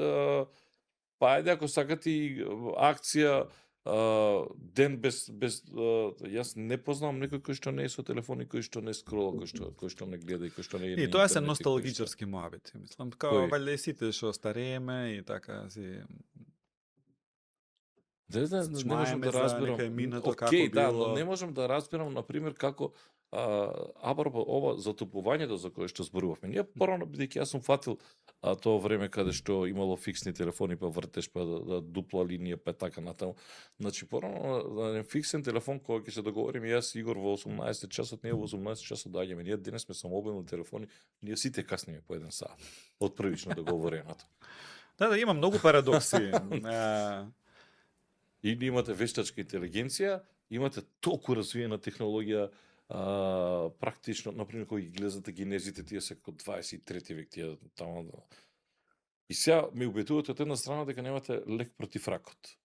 па ајде ако сакате и акција ден без јас не познавам некој кој што не е со телефони, кој што не скрола, кој што не гледа и кој што не е. И тоа се носталгичарски муабети, мислам, како валјда и сите што старееме и така си. Не можам да разберам. Океј, да, но не можам да разберам на пример како апропо ова затопувањето за кое што зборувавме. Ние порано, бидејќи јас сум фатил тоа време каде што имало фиксни телефони, па вртеш, па дупла линија, па така натаму. Значи, порано на фиксен телефон, кога ќе се договориме јас и Игор во 18 часот, ние во 18 часот доаѓаме. Ние денес сме со мобилни телефони, ние сите касниме по 1 сат од првично договореното. Да, има многу парадокси. Или имате вештачка интелигенција, имате толку развиена технологија, практично, например, кога ги гледате генезите, тие се како 23 век, тие таму. И сега ме убедувате од една страна дека немате лек против ракот.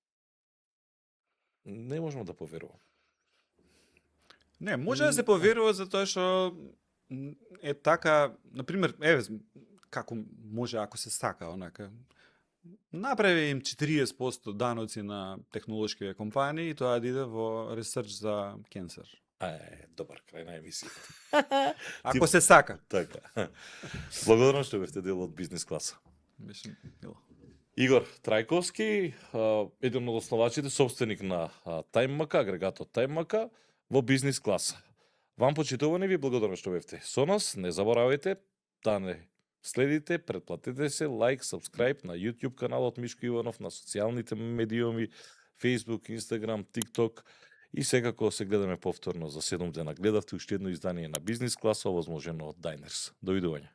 Не можам да поверувам. Не, може да се поверува затоа што е така, например, како може ако се сака онака. Направи им 40% даноци на технолошките компании и тоа да иде во ресерч за кенсер. Добар крај на емисијата. Ако се сака. Така. Благодарам што бевте дел од бизнес класа. Беше мило. Игор Трајковски, еден од основачите, собственик на TimeMac, агрегатот TimeMac во бизнес класа. Вам почитувани ви благодарам што бевте со нас. Не заборавајте да не следите, претплатете се, лайк, сабскрајб на YouTube каналот Мишко Иванов, на социјалните медиуми, Facebook, Instagram, TikTok и секако се гледаме повторно за 7 дена. Гледавте уште едно издание на бизнес класа, овозможено од Diners. Довидување.